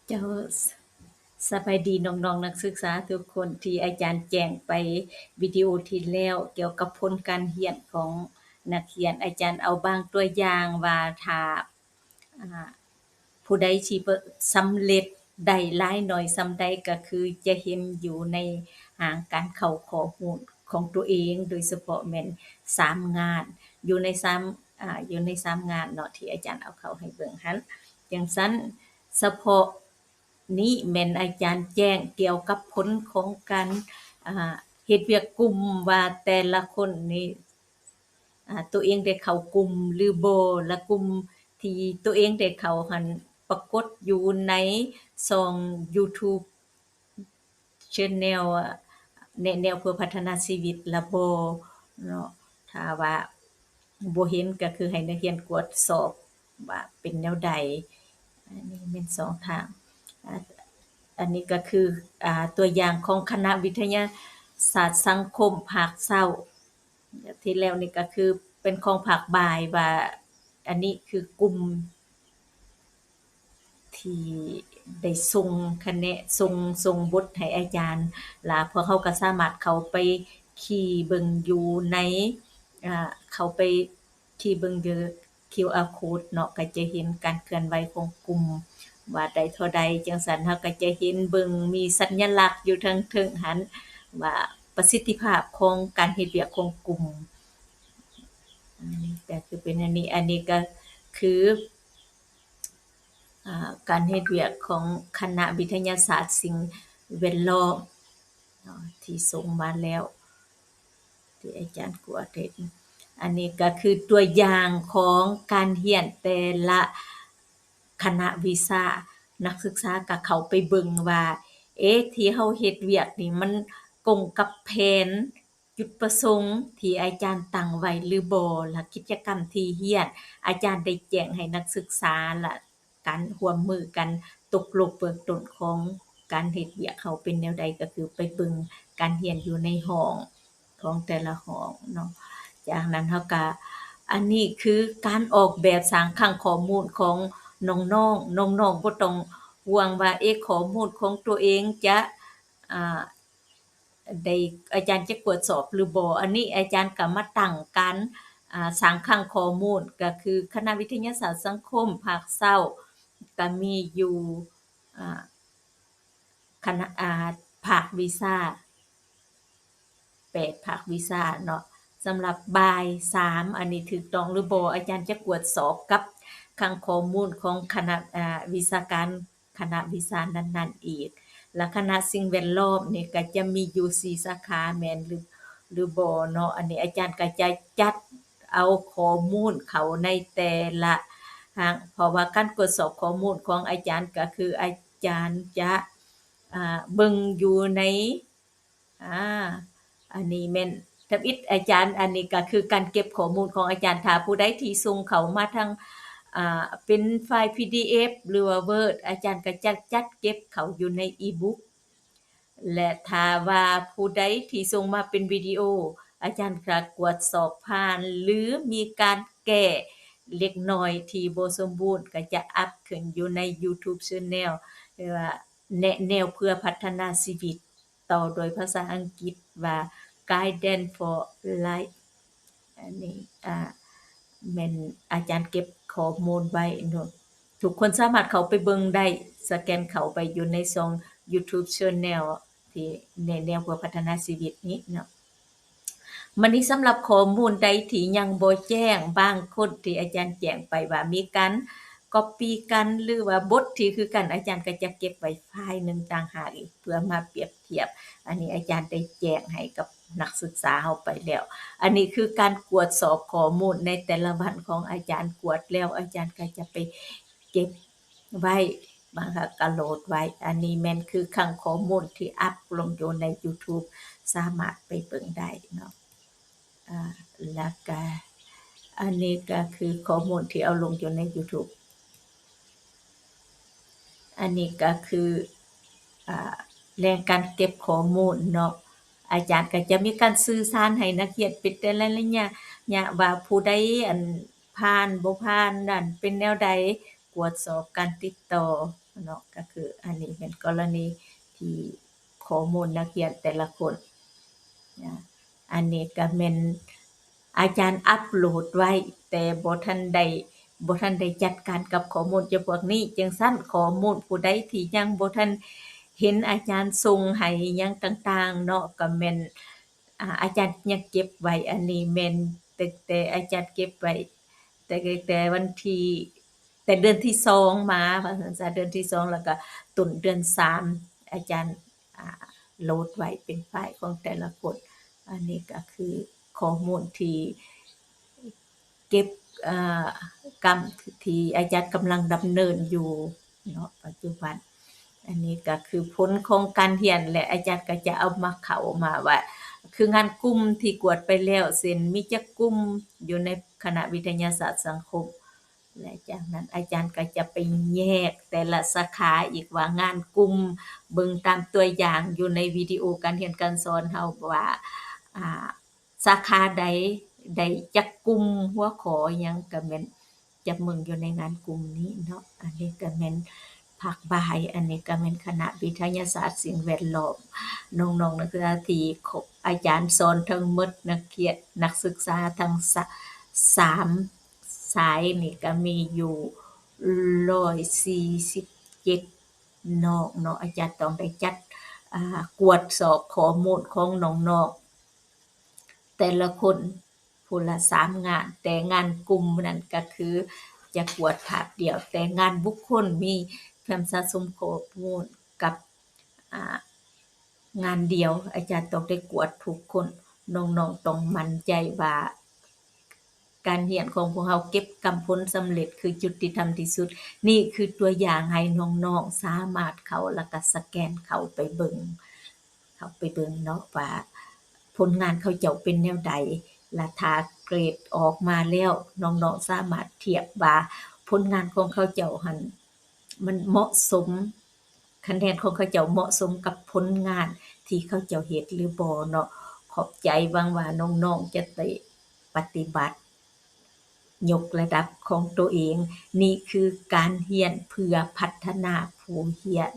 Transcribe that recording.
ເຈົ້າ ສະບາຍດີນ້ອງໆນັກສຶກສາທຸກຄົນ ທີ່ອາຈານແຈ້ງໄປວິດີໂອທີ່ແລ້ວ ກ່ຽວກັບຜົນການຮຽນຂອງນັກຮຽນ. ອາຈານເອົາບາງຕົວຢ່າງວ່າ ຖ້າ ອາ ຜູ້ໃດທີ່ປະ ສຳເລັດໄດ້ຫຼາຍໜ້ອຍສ່ຳໃດ ກໍຄືຈະເຫັນຢູ່ໃນຮ່າງການເຂົ້າຂໍ້ມູນຂອງຕົວເອງ, ໂດຍສະເພາະແມ່ນສາມງານ, ຢູ່ໃນສາມ ອາ ຢູ່ໃນສາມງານເນາະ ທີ່ອາຈານເອົາເຂົ້າໃຫ້ເບິ່ງຫັ້ນ. ຈັ່ງຊັ້ນ ສະເພາະນີ້ແມ່ນອາຈານແຈ້ງກ່ຽວກັບຜົນຂອງການ ອາ ເຮັດວຽກກຸ່ມ ວ່າແຕ່ລະຄົນນີ້ ອາ ຕົວເອງໄດ້ເຂົ້າກຸ່ມຫຼືບໍ່ ແລະ ກຸ່ມທີ່ຕົວເອງໄດ້ເຂົ້າຫັ້ນປາກົດຢູ່ໃນຊ່ອງ YouTube Channel ແນະແນວເພື່ອພັດທະນາຊີວິດລະບໍ່ເນາະ. ຖ້າວ່າບໍ່ເຫັນກໍຄືໃຫ້ນັກຮຽນກວດສອບວ່າເປັນແນວໃດ. ອັນນີ້ແມ່ນສອງທາງ. ອາ ອັນນີ້ກໍຄື ອາ ຕົວຢ່າງຂອງຄະນະວິທະຍາສາດສັງຄົມພາກເຊົ້າ. ທີ່ແລ້ວນີ້ກໍຄືເປັນຂອງພາກບ່າຍວ່າ ອັນນີ້ຄືກຸ່ມທີ່ໄດ້ສົ່ງຄະແນນ ສົ່ງ ສົ່ງບົດໃຫ້ອາຈານ ລະພວກເຮົາກໍສາມາດເຂົ້າໄປຄີເບິ່ງຢູ່ໃນ ອາ ເຂົ້າໄປຄີເບິ່ງຢູ່ ຄິວອາ ໂຄດເນາະ ກໍຈະເຫັນການເຄື່ອນໄຫວຂອງກຸ່ມວ່າໄດ້ເທົ່າໃດ. ຈັ່ງຊັ້ນເຮົາກໍຈະເຫັນເບິ່ງ ມີສັນຍະລັກຢູ່ເທິງເທິງຫັ້ນ ວ່າປະສິດທິພາບຂອງການເຮັດວຽກຂອງກຸ່ມ. ອັນນີ້ກໍຄືເປັນອັນນີ້ ອັນນີ້ກໍຄື ອາ ການເຮັດວຽກຂອງຄະນະວິທະຍາສາດສິ່ງແວດລ້ອມເນາະ ທີ່ສົ່ງມາແລ້ວ ທີ່ອາຈານກວດເຮັດ. ອັນນີ້ກໍຄືຕົວຢ່າງຂອງການຮຽນແຕ່ລະຄະນະວິຊາ. ນັກສຶກສາກໍເຂົ້າໄປເບິ່ງວ່າ ເອ ທີ່ເຮົາເຮັດວຽກນີ້ ມັນກົງກັບແຜນ ຈຸດປະສົງທີ່ອາຈານຕັ້ງໄວ້ຫຼືບໍ່ ແລະ ກິດຈະກຳທີ່ຮຽນ ອາຈານໄດ້ແຈ້ງໃຫ້ນັກສຶກສາ ແລະ ການຮ່ວມມືກັນຕົກລົງເບື້ອງຕົ້ນຂອງການເຮັດວຽກເຮົາເປັນແນວໃດ ກໍຄືໄປເບິ່ງການຮຽນຢູ່ໃນຫ້ອງຂອງແຕ່ລະຫ້ອງເນາະ. ຈາກນັ້ນເຮົາກໍ ອັນນີ້ຄືການອອກແບບສ້າງຄັງຂໍ້ມູນຂອງນ້ອງໆ, ນ້ອງໆບໍ່ຕ້ອງຫ່ວງວ່າ ເອ ຂໍ້ມູນຂອງຕົວເອງຈະ ອາ ໄດ້ ອາຈານຈະກວດສອບຫຼືບໍ່. ອັນນີ້ອາຈານກໍມາຕັ້ງການ ອາ ສ້າງຄັງຂໍ້ມູນ ກໍຄືຄະນະວິທະຍາສາດສັງຄົມພາກເຊົ້າ ກໍມີຢູ່ ອາ ຄະນະ ອາ ພາກວິຊາ ແປດພາກວິຊາເນາະ. ສຳລັບບ່າຍສາມ ອັນນີ້ຖືກຕ້ອງຫຼືບໍ່ ອາຈານຈະກວດສອບກັບຄັງຂໍ້ມູນຂອງຄະນະ ອາ ວິຊາການ ຄະນະວິຊານັ້ນໆອີກ ແລະ ຄະນະສິ່ງແວດລ້ອມນີ້ກໍຈະມີຢູ່ສີ່ສາຂາແມ່ນຫຼື ຫຼືບໍ່ເນາະ. ອັນນີ້ອາຈານກໍຈະຈັດເອົາຂໍ້ມູນເຂົ້າໃນແຕ່ລະທາງ ເພາະວ່າການກວດສອບຂໍ້ມູນຂອງອາຈານກໍຄືອາຈານຈະ ອາ ເບິ່ງຢູ່ໃນ ອາ ອັນນີ້ແມ່ນທຳອິດອາຈານ ອັນນີ້ກໍຄືການເກັບຂໍ້ມູນຂອງອາຈານ. ຖ້າຜູ້ໃດທີ່ສົ່ງເຂົ້າມາທາງ ອາ ເປັນໄຟລ໌ ພີດີເອັຟ ຫຼືວ່າ Word ອາຈານກໍຈະຈັດເກັບເຂົ້າຢູ່ໃນອີບຸກ ແລະ ຖ້າວ່າຜູ້ໃດທີ່ສົ່ງມາເປັນວິດີໂອ ອາຈານກໍກວດສອບຜ່ານ ຫຼື ມີການແກ້ເລັກນ້ອຍທີ່ບໍ່ສົມບູນ ກໍຈະອັບຂຶ້ນຢູ່ໃນ YouTube Channel ເອີ້ນວ່າ ແນະແນວເພື່ອພັດທະນາຊີວິດ ຕໍ່ດ້ວຍພາສາອັງກິດວ່າ Guidance for Life. ອັນນີ້ ອາ ແມ່ນອາຈານເກັບຂໍ້ມູນໄວ້ເນາະ ທຸກຄົນສາມາດເຂົ້າໄປເບິ່ງໄດ້ ສະແກນເຂົ້າໄປຢູ່ໃນຊ່ອງ YouTube Channel ທີ່ແນະແນວເພື່ອພັດທະນາຊີວິດນີ້ເນາະ. ບັດນີ້ສຳລັບຂໍ້ມູນໃດທີ່ຍັງບໍ່ແຈ້ງ ບາງຄົນທີ່ອາຈານແຈ້ງໄປວ່າມີການ copy ກັນ ຫຼືວ່າບົດທີ່ຄືກັນ ອາຈານກໍຈະເກັບໄວ້ໄຟລ໌ໜຶ່ງຕ່າງຫາກອີກ ເພື່ອມາປຽບທຽບ. ອັນນີ້ອາຈານໄດ້ແຈ້ງໃຫ້ກັບນັກສຶກສາເຮົາໄປແລ້ວ. ອັນນີ້ຄືການກວດສອບຂໍ້ມູນໃນແຕ່ລະວັນຂອງອາຈານ ກວດແລ້ວອາຈານກໍຈະໄປເກັບໄວ້ ບາງກໍໂຫຼດໄວ້. ອັນນີ້ແມ່ນຄືຄັງຂໍ້ມູນທີ່ອັບລົງຢູ່ໃນ YouTube ສາມາດໄປເບິ່ງໄດ້ເນາະ. ອາ ແລ້ວກະ ອັນນີ້ກະຄືຂໍ້ມູນທີ່ເອົາລົງຢູ່ໃນ YouTube. ອັນນີ້ກະຄື ອາ ແຫຼ່ງການເກັບຂໍ້ມູນເນາະ. ອາຈານກະຈະມີການສື່ສານໃຫ້ນັກຮຽນເປັນແຕ່ລະໄລຍະ ຍະວ່າຜູ້ໃດ ອັນ ຜ່ານ ບໍ່ຜ່ານນັ້ນ ເປັນແນວໃດ ກວດສອບການຕິດຕໍ່ ເນາະ ກໍຄືອັນນີ້ແມ່ນກໍລະນີທີ່ຂໍ້ມູນນັກຮຽນແຕ່ລະຄົນ. ອາ ອັນນີ້ກໍແມ່ນອາຈານອັບໂຫຼດໄວ້ ແຕ່ບໍ່ທັນໄດ້ ບໍ່ທັນໄດ້ຈັດການກັບຂໍ້ມູນຈຳພວກນີ້. ຈັ່ງຊັ້ນ ຂໍ້ມູນຜູ້ໃດທີ່ຍັງບໍ່ທັນເຫັນອາຈານສົ່ງໃຫ້ຫຍັງຕ່າງໆເນາະ ກໍແມ່ນ ອາ ອາຈານຍັງເກັບໄວ້. ອັນນີ້ແມ່ນຕັ້ງແຕ່ອາຈານເກັບໄວ້ ແຕ່ ແຕ່ວັນທີ ແຕ່ເດືອນທີສອງມາ ວ່າຊັ້ນຊະ ເດືອນທີສອງ ແລ້ວກໍຕົ້ນເດືອນສາມ ອາຈານ ອາ ໂຫຼດໄວ້ເປັນໄຟລ໌ຂອງແຕ່ລະຄົນ. ອັນນີ້ກໍຄືຂໍ້ມູນທີ່ເກັບ ອາ ກຳ ທີ່ອາຈານກຳລັງດຳເນີນຢູ່ເນາະ ປັດຈຸບັນ. ອັນນີ້ກໍຄືຜົນຂອງການຮຽນ ແລະ ອາຈານກໍຈະເອົາມາເຂົ້າມາວ່າ ຄືງານກຸ່ມທີ່ກວດໄປແລ້ວ ເຊັ່ນ ມີຈັກກຸ່ມຢູ່ໃນຄະນະວິທະຍາສາດສັງຄົມ ແລະ ຈາກນັ້ນອາຈານກໍຈະໄປແຍກແຕ່ລະສາຂາອີກວ່າງານກຸ່ມ ເບິ່ງຕາມຕົວຢ່າງຢູ່ໃນວິດີໂອການຮຽນການສອນເຮົາວ່າ ອາ ສາຂາໃດໄດ້ຈັກກຸ່ມ ຫົວຂໍ້ຫຍັງ ກໍແມ່ນຈະເບິ່ງຢູ່ໃນງານກຸ່ມນີ້ເນາະ. ອັນນີ້ກໍແມ່ນພາກບ່າຍ ອັນນີ້ກໍແມ່ນຄະນະວິທະຍາສາດສິ່ງແວດລ້ອມ ນ້ອງໆນັກສຶກສາທີ່ ອາຈານສອນທັງໝົດ ນັກຮຽນ ນັກສຶກສາທັງສາ ສາມສາຍນີ້ກໍມີຢູ່ຮ້ອຍສີ່ສິບເຈັດນ້ອງເນາະ. ອາຈານຕ້ອງໄດ້ຈັດ ອາ ກວດສອບຂໍ້ມູນຂອງນ້ອງໆ ແຕ່ລະຄົນຜູ້ລະສາມງານ ແຕ່ງານກຸ່ມນັ້ນກໍຄືຈະກວດພາບດຽວ ແຕ່ງານບຸກຄົນມີເພື່ອສະສົມຂໍ້ມູນກັບ ອາ ງານດຽວ. ອາຈານຕ້ອງໄດ້ກວດທຸກຄົນ ນ້ອງໆຕ້ອງໝັ້ນໃຈວ່າ ການຮຽນຂອງພວກເຮົາເກັບກຳຜົນສຳເລັດຄືຍຸຕິທຳທີ່ສຸດ. ນີ້ຄືຕົວຢ່າງໃຫ້ນ້ອງໆສາມາດເຂົ້າ ແລ້ວກໍສະແກນເຂົ້າໄປເບິ່ງ ເຂົ້າໄປເບິ່ງເນາະວ່າຜົນງານເຂົາເຈົ້າເປັນແນວໃດ ແລະ ຖ້າເກຣດອອກມາແລ້ວ ນ້ອງໆສາມາດທຽບວ່າຜົນງານຂອງເຂົາເຈົ້າຫັ້ນ ມັນເໝາະສົມ ຄະແນນຂອງເຂົາເຈົ້າເໝາະສົມກັບຜົນງານທີ່ເຂົາເຈົ້າເຮັດຫຼືບໍ່ເນາະ. ຂອບໃຈ, ຫວັງວ່ານ້ອງໆຈະໄດ້ປະຕິບັດ ຍົກລະດັບຂອງໂຕເອງ. ນີ້ຄືການຮຽນເພື່ອພັດທະນາຜູ້ຮຽນ.